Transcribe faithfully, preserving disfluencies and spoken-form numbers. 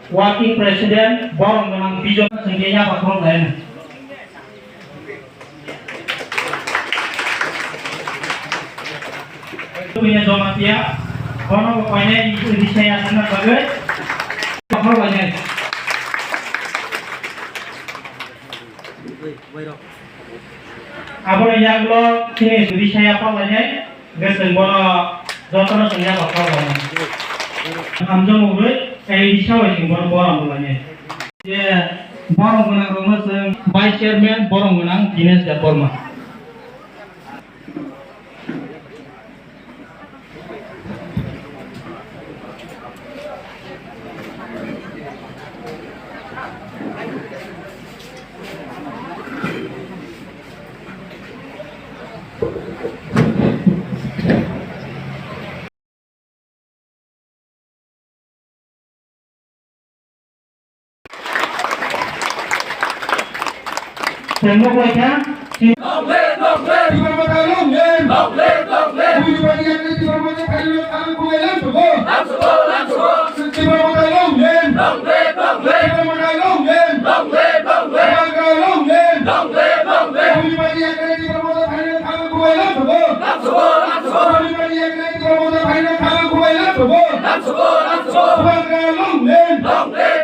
Working President, borok gwnang Bijoy sengke yaphang khorok lainai. Tubini Jamatia, bono bo koinai risai asana bagwi khorok lainai. Aboni yagulo chini risai yaphang lainai. Hwnkhe chwng bono jotono chwng yaphang kha bo. Hamjakmung rwi, tei risa bai chwng bono borom rwlainai. Je borom gwnang rokno chwng Vice Chairman borom gwnang Dinesh Debbarma. Tengmo koi kha. Long live, long live. Tipra Motha long live. Long live, long live. Buini party yakni Tipra Motha phaino khamang khumai lang sugo. Lang sugo, lang sugo. Tipra Motha long live. Long live, long live. Tipra Motha long live. Long live, long live. Bubagra long live. Long live, long live. Buini party yakni Tipra Motha phaino khamang khumai lang sugo. Lang sugo, lang sugo. Buini party yakni Tipra Motha phaino khamang khumai lang sugo. Lang sugo, lang sugo. Bubagra long live. Long live.